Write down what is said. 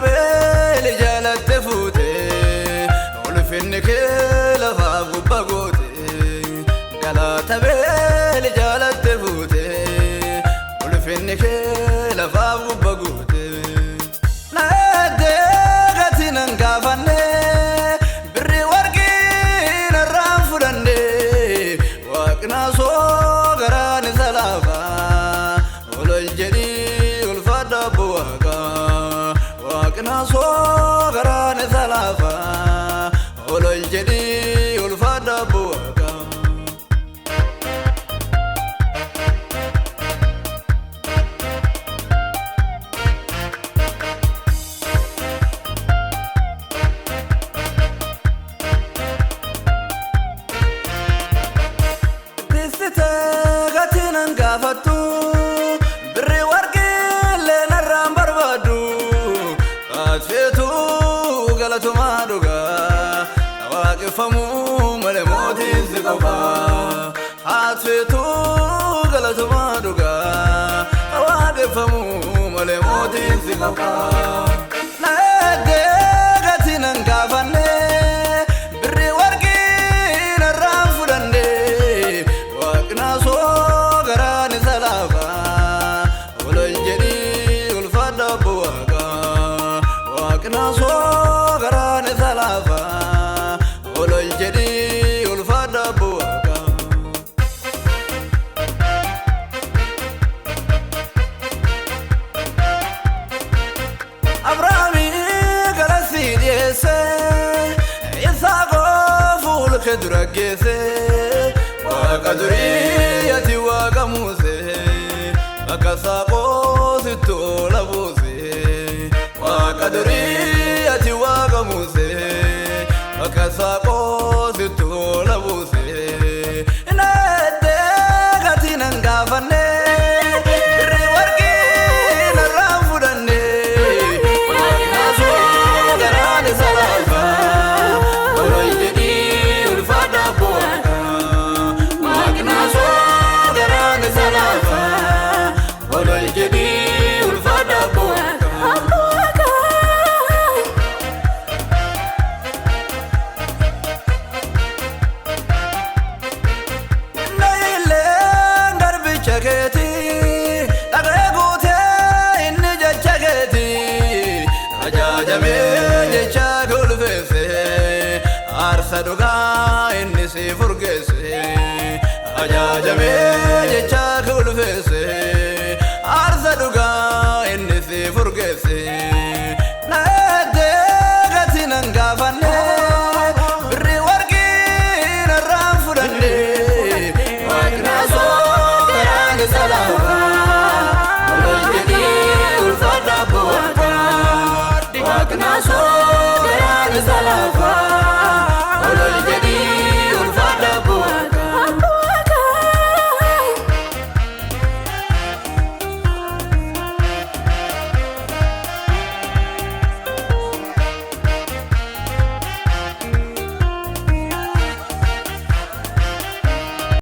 Beeli jaalatte fuute ulfinni kee lafaaf gubbaa goote. Galaata beeli jaalatte fuute ulfinni kee lafaaf gubbaa goote. Na eeddee gatii nan gaafanne birrii warqii narraan fudhanne waaqna soo garaan isa laafa olol jedhii ulfaadha bu'aaqa. Waaqna soo garaan isa laafa olol jedhii ulfaadha bu'aaqa. Tissitee gatii nan gaafattu birrii warqii narraan barbaaddu kaatfeetu galatumaa dhugaa waaqeffamuu malee mootiin si qofa. Haatfeetu galatumaa dhugaa waaqeffamuu malee mootiin si qofa. Na eeddee gatii nan gaafanne birrii warqii narraan fudhanne waaqna soo garaan isa laafa olol jedhii ulfaadha bu'aaqa. Waaqna soo garaan isa laafa olol jedhii ulfaadha bu'aaqa. Abrahaamii galasii dhiyeesse Yisaaqoo fuula kee dura geesse Waaqa durii ati waaqa Muusee bakka saaqoo sitti oola buuse. Waaqa durii ati waaqa Muusee bakka saaqoo sitti oola buuse. Na eeddee gatii nan gaafanne birrii warqii narraan fudhanne waaqna soo garaan isa laafa olol jedhii ulfaadha bu'aaqa. Waaqna soo garaan isa laafa olol jedhii ulfaadha bu'aaqa. Nailleen garbicha keetii dhagee guutee inni jecha keetii ajaajamee jecha kolfeesse aarsa dhugaa inni si furgeesse. Ajaajamee jecha kolfeesse aarsa dhugaa inni si furgeesse.